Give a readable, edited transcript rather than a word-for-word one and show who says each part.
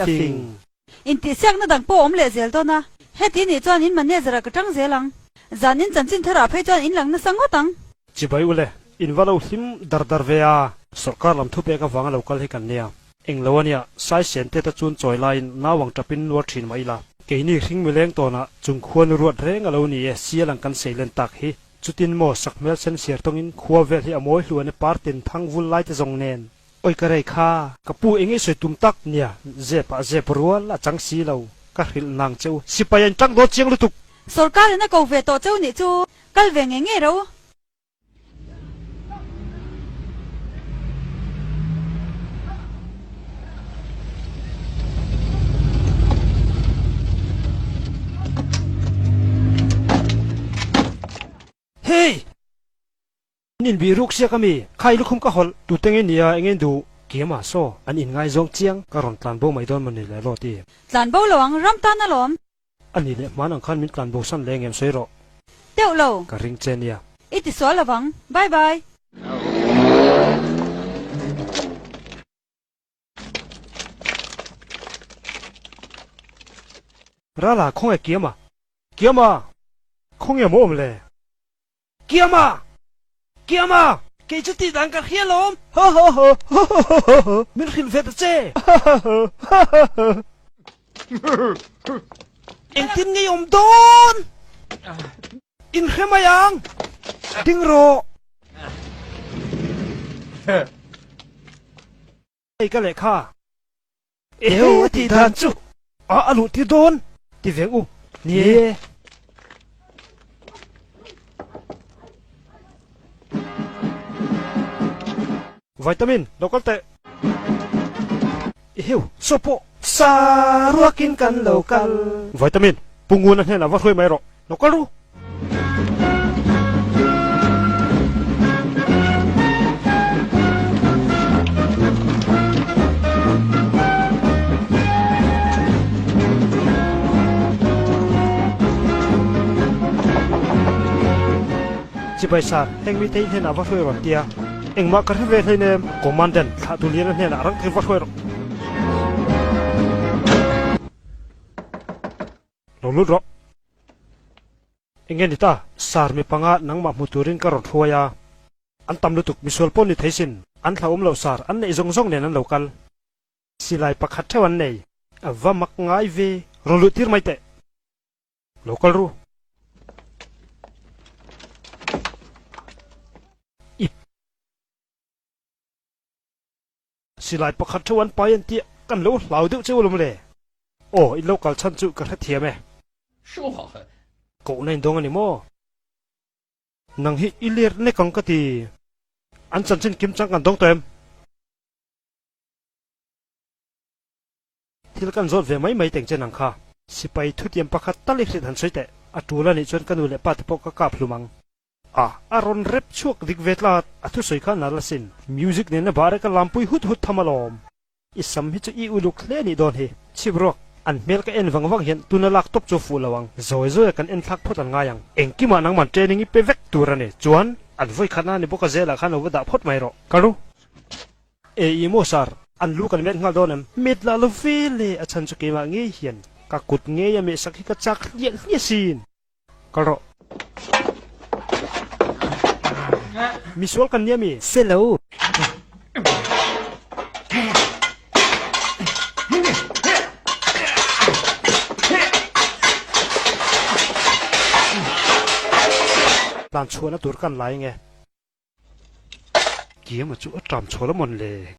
Speaker 1: A fing.
Speaker 2: Intihsiakna dang pawh awm leh zel dawn a, heti nih chuan in manager ah ka tang zel ang. Zan in chanchin tharah phei chuan in lang nasa ngawt ang.
Speaker 1: Chibai ule, in va lo hlim dar dar ve a. Sawrkar lam thupek avanga lo kal hi kan nia. Englo ania, Saisen te ta chun chawi laiin nauang tapin nuar thin mah ila. Keini hring mileng tawnah chung khuanu ruat reng a lo ni e, sial ang kan seilen tak hi. Chutin maw sakhmel sen siar tawngin khua vel hi a mawi hluan e partin thang vul lai te zawng nen. Oi ka rei kha, ka pu eng i sawi tum tak nia, zep ah zep rual a chang si lo, ka hrilh nang che u, sipai a in tang dawn chiang lutuk.
Speaker 2: Sawrkar in a ko ve tawh cheu nih chu kal ve ngei ngei ro.
Speaker 1: Hey! An inbih ruk siak ami? Kha i lukhum ka hawlh. Tute nge nia eng en duh? Kiama saw, an inngaizawng chiang ka rawn tlan bo mai dawn mawni le Lawti.
Speaker 2: Tlan bo lo ang, ram tan alawm.
Speaker 1: A ni leh hman ang khan min tlan bo san leh ngem sawi rawh.
Speaker 2: Teuh lo.
Speaker 1: Ka ring che nia.
Speaker 2: I ti sual lovang. Bye bye.
Speaker 1: Rala khawnge Kiama? Kiama! Khawnge maw awm le? Kiama! Kiama! Kei chu tih dan ka hria lawm. Ho ho ho ho ho ho ho ho Min hrilh ve ta che. Ho ho ho ho ho ho Engtin nge i awm dawn? In hre mai ang. Ding rawh. Hei ka lehkha. Eheu a tih dan chu a a luh tir dawn ti veng u. Ni e. Vitamin lo kal teh. Eheu saw pawh. Sa ruakin kan lo kal. Vitamin Punguna hnenah va hruai mai rawh. Lo kal ru. Chibai sar, heng mite i hnenah va hruai rawn tia. Engmah ka hre ve hleinem. Commandant, thlahtu liana hnenah rang thei va hruai rawh. Lo lut rawh. Enge ni ta? Sar mi panga nangmah hmu turin ka rawn hruai a. An tam lutuk, misual pawh ni thei sin. An hlauhawm loh sar, an neih zawng zawng nen an lo kal. Silai pakhat theuh an nei. A va mak ngai ve. Rawn luh tir mai teh. Lo kal ru. Ip. Silai pakhat theuh an pai an tih kan lo hlau deuh cheu alawm le. Aw, in lo kal chhan chu ka hrethiam e. Kohna in dawng a ni maw? Nang hi i ler nek ang ka ti. An chanchin kim chang kan dawng tawh em? Thil kan zawt ve mai mai teng che nang kha. Sipai thutiam pakhat tal i hrilh han sawi teh. A tul a nih chuan ka nu leh pa te pawh ka kap hlum ang. A, a rawn rep chhuak dik ve tlat. A thusawi kha nal asin. Music nena bare ka lampui hut hut tham alawm. I sam hi chu i uluk hle anih dawn hi. Chhip ruak, an hmel ka en vang vang hian tuna lak tawp chu fuh lo ang. Zawi zawi a kan en thlak phawt an ngai ang. Engkimah nangman training i pe vek tur a ni. Chuan, an vawi khatna ni bawk a zelah khan lo va dah phawt mai rawh. Ka ru. E i maw sir, an lu kan met nghal dawn em? Met lah lo ve le, a chhan chu keimah ngei hian ka kut ngei a mehsak hi ka chak hliah hliah sin. Kal rawh. Misual kan nia mi? Se lo. Tlan chhuahna tur kan lai nge? Kiama chu a ṭam chhuah la mawn le.